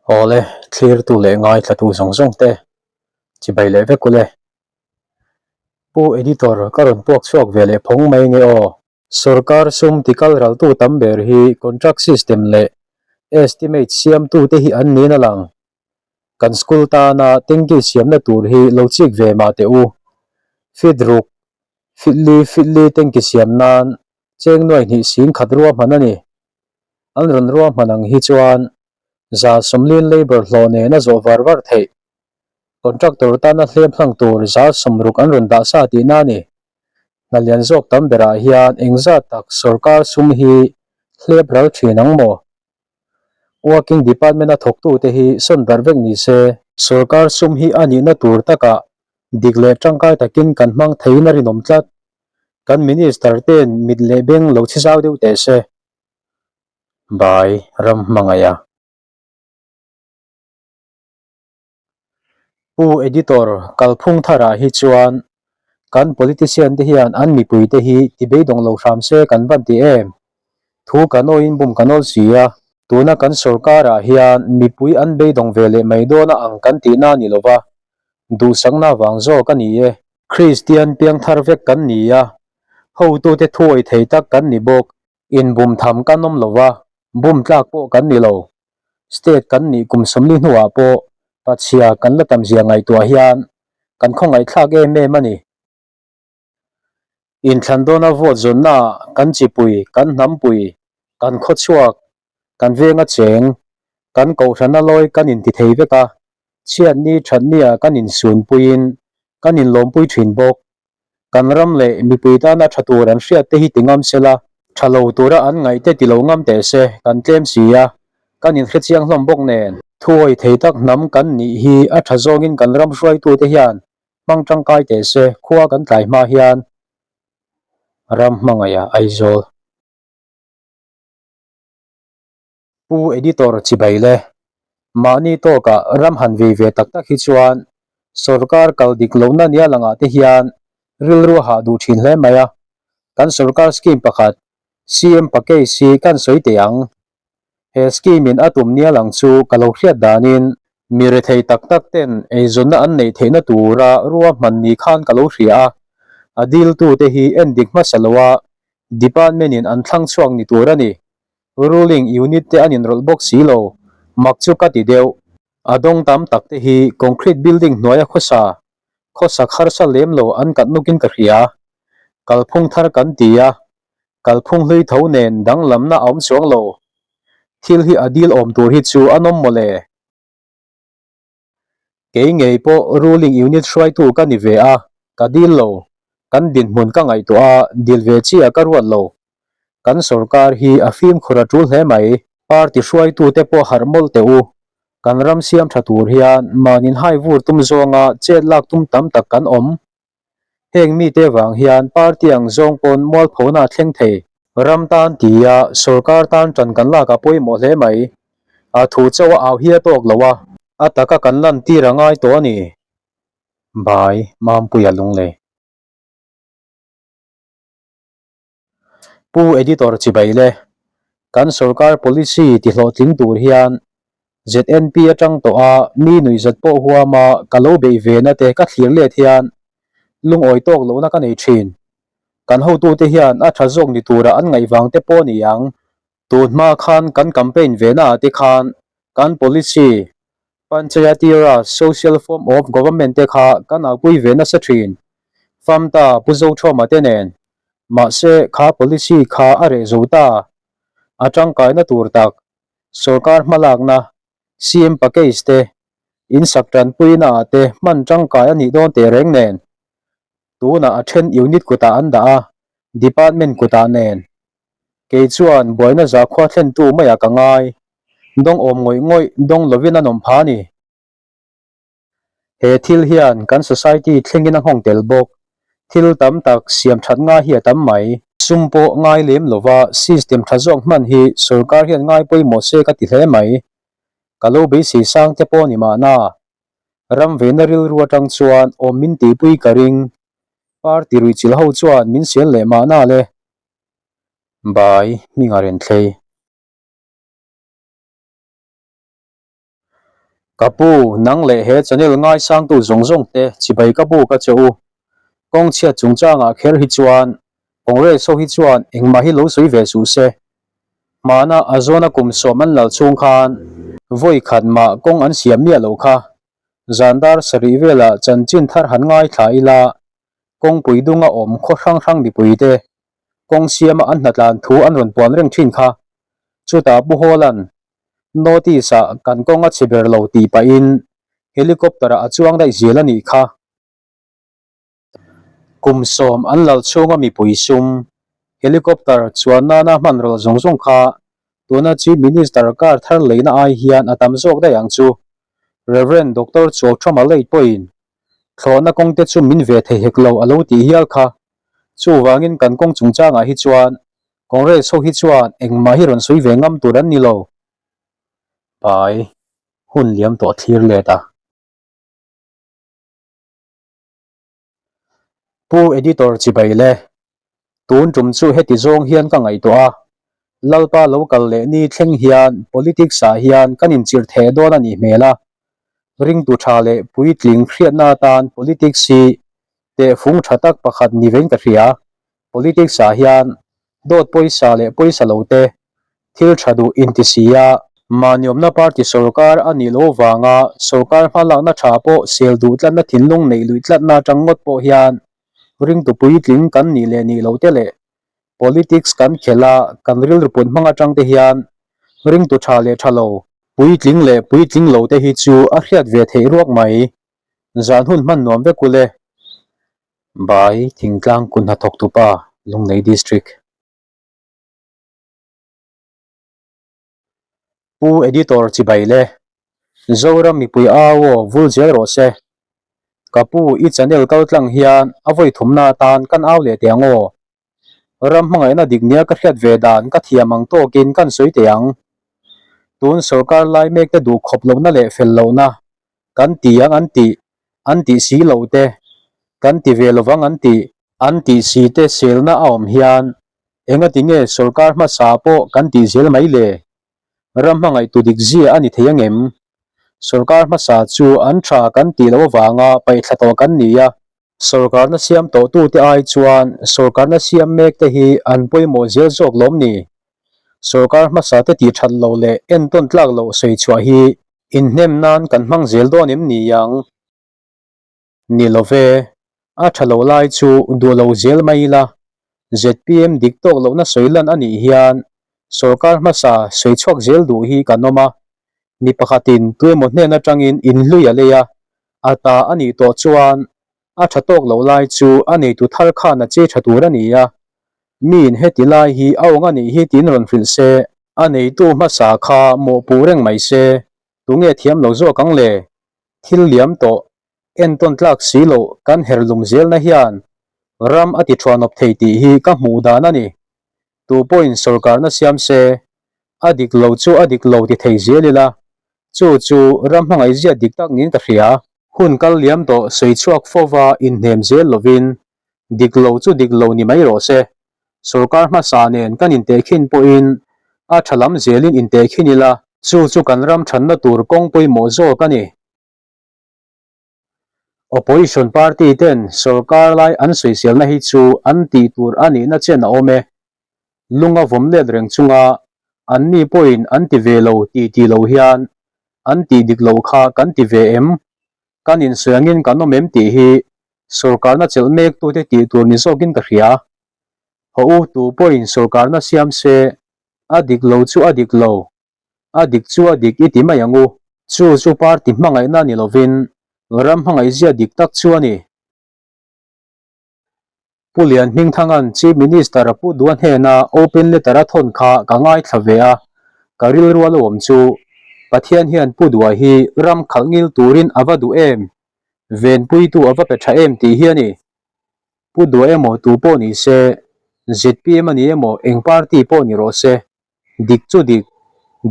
Awle, thlirtu leh ngaithlatu zawng zawng te chibai leh vek ule. Pu Editor ka rawn puak chhuak ve leh phawng mai nge aw. Sorkar sum tikal raltu tam ber hi contract system leh estimate siamtu te hi an niin a lang. Kan school tana tanky siamna tur hi lo chik ve mah teh u. Fit ruk, fit li fit li tanky siam nan cheng nuai hnih sing khat ruahman a ni. An rawn ruahman ang hi chuan 140 labour hlawh nen a zawh var var theih. Contractor tana hlem hlang tur 60% an rawn dah sa tihna a ni. Hna lian zawk tam berah hian engzat tak sorkar sum hi hlep ral thin ang maw? Working Department-a thawktute hi sawn darh vek ni se. Sorkar sum hi a nihna tur takah dik leh tangkai takin kan hmang theiin a rinawm tlat. Kan Minister ten mit leh beng lo chhi zau deuh teh se. Bai ram hmangaih a. Pu Editor, kalphung tharah hi chuan kan politician te hian an mipui te hi ti beidawng lo hram se kan van ti em? Thu kan awiin bum kan awl si a, tuna kan sorkarah hian mipui an beidawng ve leh mai dawn a ang kan tihna a ni lova, duhsakna vang zawk a ni e. Kristian piangthar vek kan ni a, hotute thuawi thei tak kan ni bawk. Inbum tham kan awm lova, bum tlak pawh kan ni lo. State kan nih kum 40 hnuah pawh pachhia kan la tamzia ngaihtuah hian kan khawngaihthlak em em a ni. Inthlan dawna vote zawnnaah kan chipui, kan hnampui, kan khawchhuak, kan venga cheng, kan kohhrana lawi kan inti thei vek a, chhiatni thatnia kan insunpuiin kan inlawmpui thin bawk. Kan ram leh mipui tana tha tur an hriat te hi ti ngam se la, tha lo tura an ngaih te ti lo ngam teh se, kan tlem si a, kan inhre chiang hlawm bawk nen. Thuawi thei tak hnam kan nih hi a tha zawngin kan ram hruaitute hian hmang tangkai teh se, khua kan tlai hma hian ram hmangaih a Aizawl. Pu Editor chibai le, mahni tawkah ram han vei ve tak tak hi chuan sorkar kal dik lohna nia langah te hian rilru a hah duh thin hle mai a, kan sorkar scheme pakhat CM Package hi kan sawi teh ang. He scheme in a tum nia lang chu ka lo hriat danin mi rethei tak tak ten eizawnna an neih theihna tura ruahman ni khan ka lo hria a, a diltute hi en dik hmasa loa department in an thlang chhuak ni tur a ni. Ruling unit te an inrawlh bawk si lo, mak chu ka ti deuh. A dawng tam tak te hi concrete building hnuaia khawsa, khawsak harsa lem lo an kat nukin ka hria. Kalphung thar kan ti a, kalphung hlui tho nen danglamna a awm chuang lo. Thil hi a dil awm tur hi chu a nawm mawle. Kei ngei pawh ruling unit hruaitu ka ni ve a, ka dil lo. Kan dinhmun ka ngaihtuah a, dil ve chi a ka ruat lo. Kan sorkar hi a fimkhur a tul hle mai. Party hruaitute pawh harh mawlh teh u. Kan ram siam tha tur hian mahnin hai vur tum zawnga chet lak tum tam tak kan awm. Heng mite vang hian party ang zawng pawn mualphona a thleng thei. Ram tan tia sorkar tan ṭan kan lak a pawimawh hle mai. A thu chauh a au hi a tawk lo a. A taka kan lantir a ngai tawh a ni. Bai Mampuia Lunglei. Pu Editor chibai le, kan sorkar policy ti hlawhtling tur hian ZNP atang tawh a mi nuihzat pawh huama ka lo beih ve na te ka thlir let hian lungawi tawk lohna ka nei thin. Kan hotute hian a tha zawk ni tura an ngaih vang te pawh ni ang. Tun hma khan kan campaign ve na ah te khan kan policy Panchayati Raj, Social Form of Government te kha kan aupui ve nasa thin. Famta Pu Zothawma te nen. Mahse, kha policy kha a reh zo ta. A tangkaina tur tak, sorkar hmalakna, CM package te, insak tanpuina ah te hman tangkai a nih dawn teh reng nen. Tunah a then unit kutah an dah a, department kutah nen. Kei chuan buaina zakhua thlentu maiah ka ngai. Dawng awm ngawih ngawih dawng lovin an awm pha a ni. He thil hian kan society thlengin a nghawng tel bawk. Thil tam tak siam that ngai hi a tam mai. Sum pawh ngai lem lova system tha zawk hman hi sorkar hian ngai pawimawh se ka ti hle mai. Ka lo beisei sang te pawh ni mahna. Ram veina rilru atang chuan awm min tihpui ka ring. Party ruihchilh ho chuan min sial leh mahna le. Bai hming a renthlei. Ka pu, nang leh he channel ngaisangtu zawng zawng te chibai ka bu ka che u. Kawng chhiat chungchangah kher hi chuan Congress ho hi chuan engmah hi lo sawi ve suh se. Hmana a zawna kum sawm an lal chhung khan vawi khat mah kawng an siam miah lo kha. Zan dar sarih velah chanchin thar han ngaithla ila kawngpui dunga awm khaw hrang hrang mipui te kawng siama an hnatlan thu an rawn puan reng thin kha. Chutah Pu Hawla'n Notice ah kan kawng a chhe ber lo tih pahin helicopter ah a chuang daih zel a nih kha. Kum sawm an lal chhunga mipui sum helicopter chuan nana hmanraw zawng zawng kha tuna Chief Minister car thar leina ai hian a tam zawk daih ang chu. Rev. Doctor Chuauthama late pawhin thlawhna kawngte chu min ve thei hek lo a lo tih hial kha. Chuvangin kan kawng chungchangah hi chuan Congress ho hi chuan engmah hi rawn sawi ve ngam tur an ni lo. Pai hun liam tawh thlir let a. Pu Editor chibai le, tun tum chu heti zawng hian ka ngaihtuah a, Lalpa lo kal leh ni thleng hian politics ah hian kan inchirh theh dawn a nih hmel a, ringtu tha leh puitling hriatna atan politics hi tehfung tha tak pakhat ni vein ka hria. Politics ah hian dawt pawisa leh pawisa lo te thil tha duh inti si a, mahniawmna party sorkar a nih loh vanga sorkar hmalakna tha pawh sel duh tlatna thinlung neih luih tlatna atang ngawt pawh hian ringtu puitling kan nih leh nih lo te leh politics kan khelh a kan rilru put hmang atang te hian ringtu tha leh tha lo, puitling leh puitling lo te hi chu a hriat ve theih ruak mai. Zan hun hman nuam vek ule. Bai Thingtlang kun hnathawk tupa Lunglei District. Pu Editor chibai le. Zoram mipui au aw vul zel rawh se. Ka pu i channel kal tlang hian a vawi thumna atan kan au leh teh ang aw. Ram hmangaihna dik nia ka hriat ve dan ka thiam ang tawkin kan sawi teh ang. Tun sorkar lai mek te duh khawp lohna leh fel lohna kan ti ang an tih, an tih si lo te, kan ti ve lovang an tih, an tih si te selna a awm hian engati nge sorkar hmasa pawh kan tih zel mai le? Ram hmangaihtu dik zia a ni thei angem? Sorkar hmasa chu an tha kan tih loh avanga paihthla tawh kan ni a, Sorkarna siam tawhtute ai chuan sorkarna siam mek te hi an pawimawh zel zawk lawm ni? Sorkar hmasa te tih that loh leh entawn tlak loh sawi chhuah hi inhnem nan kan hmang zel dawn em ni ang? Ni lo ve, a tha lo lai chu duh lo zel mai ila, zpm dik tawk lohna sawi lan a nih hian sorkar hmasa sawi chhuak zel duh hi kan awm a, mi pakhatin tuemaw hnen atangin inhlui a lei a, a ta a nih tawh chuan a tha tawk loh lai chu a neitu thar khan a che tha tur a ni a, miin heti lai hi a awng a nih hi tiin rawn hrilh se, a neitu hmasa kha mawhpuh reng mai se, tunge thiam lo zawk ang le? Thil liam tawh, entawn tlak si loh kan herlum zelna hian ram a ti thuanawp thei tih hi ka hmuh dan a ni. Tu pawhin sorkarna siam se, a dik lo chu a dik lo ti thei zel ila, chu chu ram hmangaihzia dik tak niin ka hria. Hun kal liam tawh sawi chhuak fova inhnem zel lovin, dik lo chu dik lo ni mai rawh se. Sorkar hmasa nen kan intehkhin pawhin a tha lam zelin intehkhin ila, chu chu kan ram thanna tur kawng pawimawh zawk a ni. Opposition party ten sorkar lai an sawiselna hi chu an tih tur a nihna chen a awm e. Lunga vawm let reng chunga anni pawhin an ti ve lo ti ti lo hian an tih dik loh kha kan ti ve em? Kan insawi angin kan awm em tih hi sorkarna chelh mektute tih tur ni zawkin ka hria. Haw u tu pawhin sorkarna siam se a dik lo chu a dik lo A dik chu a dik i ti mai ang u. Chu chu party hmangaihna ni lovin ram hmangaihzia dik tak chu a ni. Pu Lian Hmingthanga'n Chief Minister a Pu Dua hnena open letter a thawn kha ka ngaithla ve a, ka rilru a lo awm chu Pathian hian Pu Dua hi ram khalh ngil turin a va duh em? Venpuitu a va pe tha em tih hi a ni. Pu Dua emaw tu pawh ni se, zpm a ni emaw eng party pawh ni rawh se, Dik chu dik,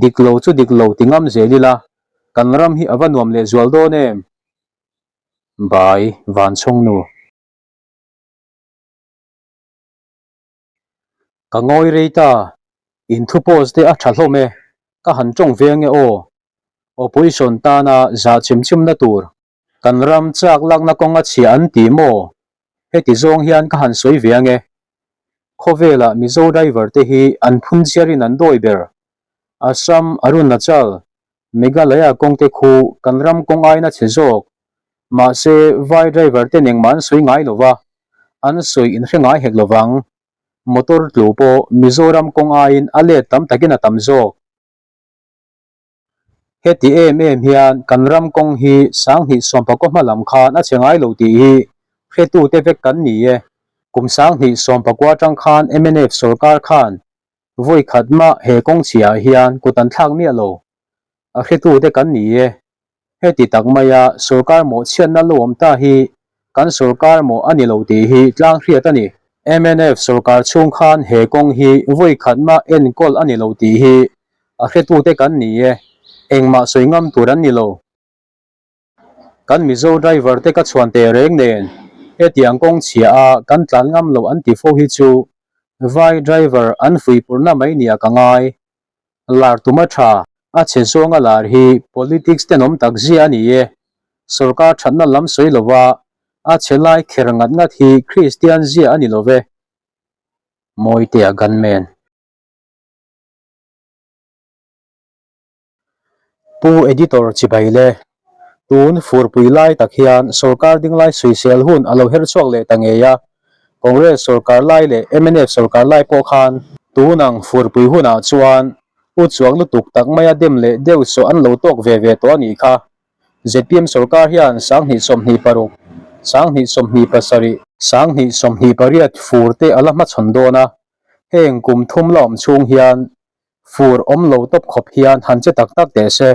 dik lo chu dik lo ti ngam zel ila, kan ram hi a va nuam leh zual dawn em? Bai Vanchhawngnu. Ka ngawi rei ta, in thu post te a tha hlawm e, ka han tawng ve ange aw. Opposition tana zah chim chimna tur kan ram chak lakna kawng a chhia an ti maw? Heti zawng hian ka han sawi ve ange. Khawvela Mizo driver te hi an phun chiarin an dawi ber. Assam, Arunachal, Meghalaya kawng te khu kan ram kawng aina chhe zawk. Mahse, vai driver ten engmah an sawi ngai lova, an sawi inhre ngai hek lovang. Motor tlu pawh Mizoram kawng aiin a let tam takin a tam zawk. Heti em em hian kan ram kawng hi 2019 hma lam khan a chhe ngai lo tih hi hretute vek kan ni e. Kum 2019 atang khan mnf sorkar khan vawi khat mah he kawng chhiah hian kut an thlak miah lo. A hretute kan ni e. Heti tak maia sorkar mawhchhiatna lo awm ta hi kan sorkar mawh a ni lo tih hi tlang hriat a ni. Mnf sorkar chhung khan he kawng hi vawi khat mah enkawl a ni lo tih hi a hretute kan ni e, engmah sawi ngam tur an ni lo. Kan Mizo driver te ka chhuan teh reng nen hetiang kawng chhia a kan tlan ngam lo an ti fo hi chu vai driver an fuihpurna mai nia ka ngai. Lar tum a tha, a chhe zawnga lar hi politics tenawm tak zia a ni e. Sorkar thatna lam sawi lova a chhe lai kher ngat ngat hi Kristian zia a ni lo ve. Mawitea gunman. Pu Editor chibai le. Tun furpui lai tak hian sorkar dinglai sawisel hun a lo her chhuak leh ta ngei a, Congress sorkar lai leh mnf sorkar lai pawh khan tun ang furpui hunah chuan u chuang lutuk tak maia dem leh deuh sawh an lo tawk ve ve tawh a nih kha. Zpm sorkar hian 2026, 2027, 2028 fur te a la hmachhawn dawn a, heng kum thum la awm chhung hian fur awm lo tawp khawp hian han che tak tak teh se.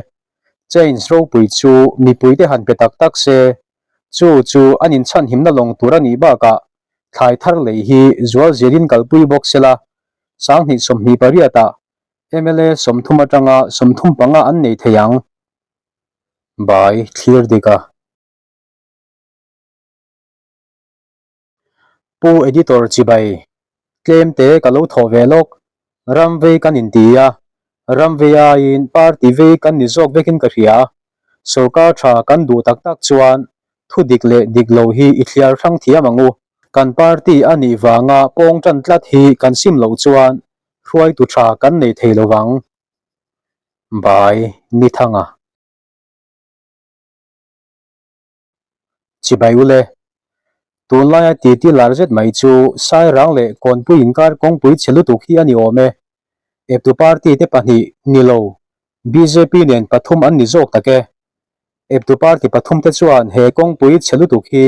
Change ropui chu mipuite han pe tak tak se, chu chu an inchhanhimna lawng tur a nih bakah thlai thar lei hi zual zelin kalpui bawk sela, 2028 ah mla 30 atanga 35 an nei thei ang. Bai thlir dik a. Pu Editor chibai, tlem te ka lo thawh ve lawk, ram vei kan inti a, ram vei aiin party vei kan ni zawk vekin ka hria, sorkar tha kan duh tak tak chuan thu dik leh dik lo hi i thliar hrang thiam ang u, kan party a nih vanga pawng tan tlat hi kan sim loh chuan hruaitu tha kan nei thei lovang. Bai Nithanga. Chibai ule. Tunlaia titi lar zet mai chu Sairang leh Kawnpui inkar kawngpui chhe lutuk hi a ni awm e. Eptu party te pahnih ni lo, bjp nen pathum an ni zawk tak e. Eptu party pathum te chuan he kawngpui chhe lutuk hi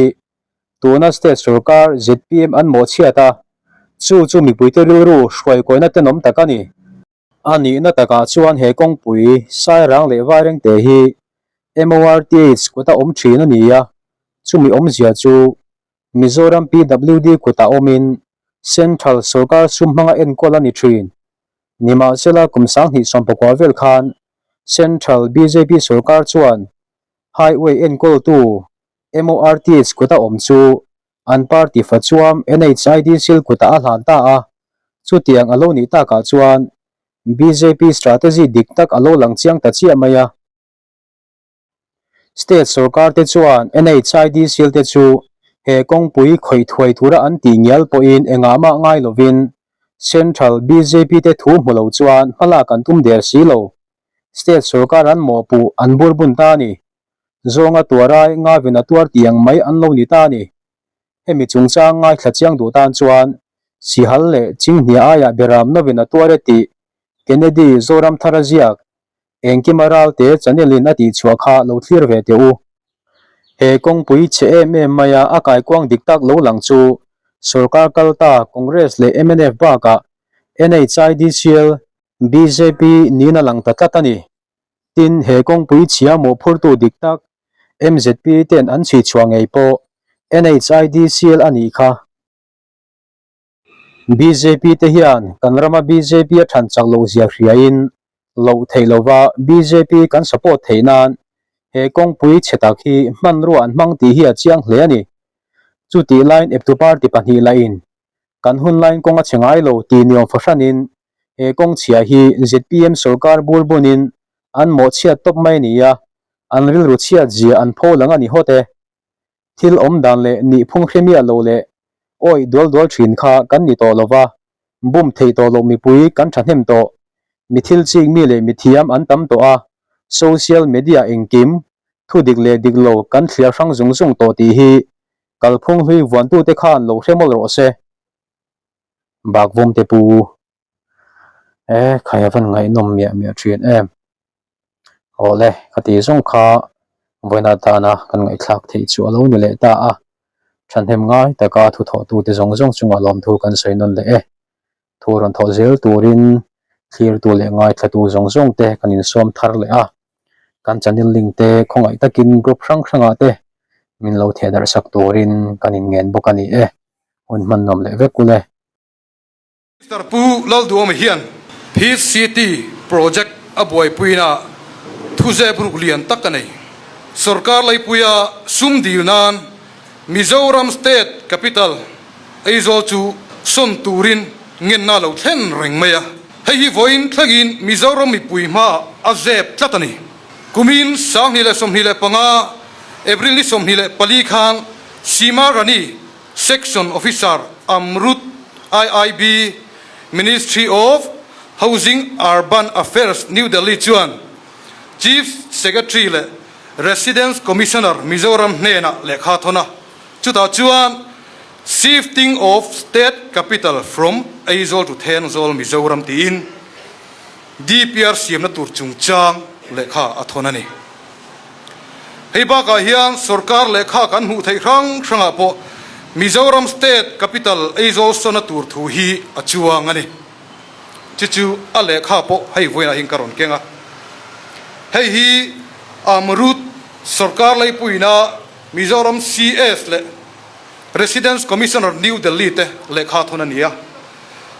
tuna state sorkar zpm an mawhchhiat a, chu chu mipuite rilru hruaikawina tenawm tak a ni. A nihna takah chuan he kawngpui Sairang leh Vairengte hi MORTH kuta awm thin a ni a, chumi awmzia chu Mizoram PWD kutah awmin Central sorkar sum hmanga enkawl a ni thin. Nimahsela kum 2019 vel khan Central bjp sorkar chuan Highway enkawltu MORTH kuta awm chu An party fa chuam NHID sil kutah a hlan ta a, chutiang a lo nih takah chuan bjp strategy dik tak a lo lang chiang ta chiah mai a. State sorkar te chuan NHID sil te chu he kawngpui khawih thuai tura an tih ngial pawhin engah mah ngai lovin Central bjp te thu hmu lo chuan hmalak an tum der si lo. State sorkar an mawhpuh an burbun ta a ni. Zawnga tuarai ngavin a tuar tih ang mai an lo ni ta a ni. Hemi chungchang ngaithla chiang duh tan chuan Sihal leh Chinghnia aiah Beram novin a tuar e tih Kennedy Zoramthara ziak Engkima Ralte channel in a tihchhuah kha lo thlir ve teh u. He kawngpui chhe em em maia a kaikuang dik tak lo lang chu sorkar kalta Congress leh mnf bakah NHIDCL, bjp niin a lang ta tlat a ni. Tin, he kawngpui chhia mawhphurtu dik tak mzp ten an chhui chhuah ngei pawh NHIDCL a nih kha. Bjp te hian kan rama bjp a than chak loh zia hriain loh theih lova bjp kan support theih nan he kawngpui chhe tak hi hmanrua an hmang tih hi a chiang hle a ni. Chutih laiin eptu party pahnih lahin kan hun laiin kawng a chhe ngai lo tih niawm fahranin he kawng chhia hi zpm sorkar bur bunin. An mawhchhiat tawp mai nia, an rilru chhiat zia an pho lang a ni hawt e. Thil awm dan leh nihphung hre miah lo leh awih dual dual thin kha kan ni tawh lo va, bum theih tawh loh mipui kan thahnem tawh. Mi thil chik mi leh mithiam an tam tawh a, social media engkim, thu dik leh dik lo kan thliar hrang zung zung tawh tih hi kalphung hlui vuantute khan lo hre mawlh rawh se. Bakvawmte pu. E khai a van ngaihnawm miah miah thin em. Awle ka tih zawng kha vawiin atana kan ngaihthlak theih chu a lo ni leh ta a. Thahnem ngai taka thu thawhtute zawng zawng chungah lawmthu kan sawi nawn leh e. Thu rawn thawh zel turin thlirtu leh ngaithlatu zawng zawng te kan insawm thar leh a. Kan channel link te khawngaih takin group hrang hrangah te min lo thehdarh sak turin kan inngen bawk a ni e. Hun hman nuam leh vek ule. Minister Pu Lalduhawma hian Peace City project a buaipuina thuzep ruk lian tak a nei. Sorkar laipuia sum dil nan Mizoram State Capital Aizawl chu sawn turin ngenna lo thlen reng mai a. Hei hi vawiin thlengin Mizoram mipui hmaah a zep tlat a ni. Kumin 2025 April ni 24 khan Seema Rani Section Officer Amrut IIB, Ministry of Housing Urban Affairs New Delhi chuan Chief Secretary leh Residence Commissioner Mizoram hnenah lehkha thawn a, chutah chuan Shifting of State Capital from Aizawl to Thenzawl Mizoram tiin DPR siamna tur chungchang lehkha a thawn a ni. Hei bakah hian sorkar lehkha kan hmuh theih hrang hrangah pawh Mizoram State Capital Aizawl sawna tur thu hi a chuang a ni. Chu chu a lehkha pawh hei vawiinah hian ka rawn keng a. Hei hi Amrut sorkar leipuina Mizoram CS leh Residence Commissioner New Delhi te lehkha thawn a ni a.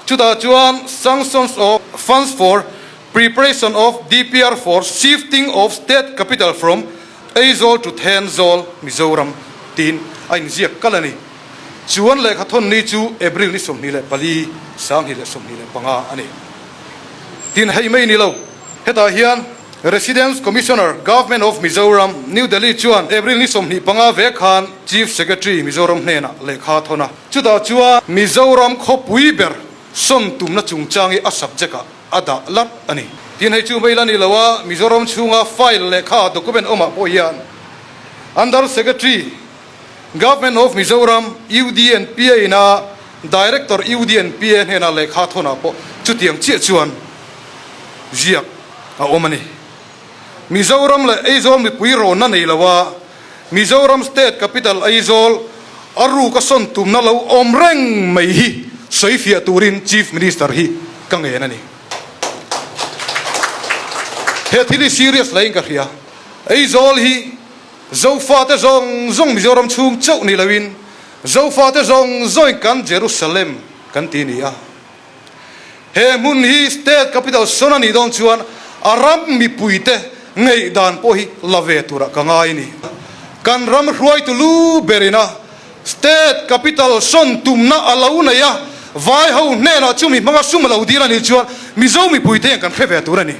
Chutah chuan Sanctions of Funds for Preparation of DPR for Shifting of State Capital from Aizawl to Thenzawl, Mizoram tiin a inziak kal a ni. Chuan lehkha thawn ni chu April ni 24, 2025 a ni. Tin hei mai ni lo, hetah hian Residence Commissioner, Government of Mizoram, New Delhi chuan April ni 25 vek khan Chief Secretary Mizoram hnenah lehkha thawn a. Chutah chuan Mizoram khawpui ber sawn tumna chungchang hi a subject-ah a dah larh a ni. Tin hei chu mai la ni lo a, Mizoram chhunga file lehkha document awmah pawh hian Under Secretary, Government of Mizoram, UDNPA ina Director UDNPA hnena lehkha thawnah pawh chutiang chiah chuan ziak a awm a ni. Mizoram leh Aizawl mipui rawnna nei lo a, Mizoram State Capital Aizawl a ruk a sawn tumna lo awm reng mai hi sawifiah turin Chief Minister hi ka ngen a ni. He thil hi serious hle in ka hria. Aizawl hi Zofate zawng zawng Mizoram chhung chauh ni loin Zofate zawng zawngin kan Jerusalem kan ti ni a. He hmun hi State Capital sawn a nih dawn chuan a ram mipuite ngaihdan pawh hi la ve turah ka ngai a ni. Kan ram hruaitu lu berin a State Capital sawn tumna a lo nei a, vai ho hnenah chumi hmanga sum a lo dil a nih chuan Mizo mipuite hian kan hre ve tur a ni.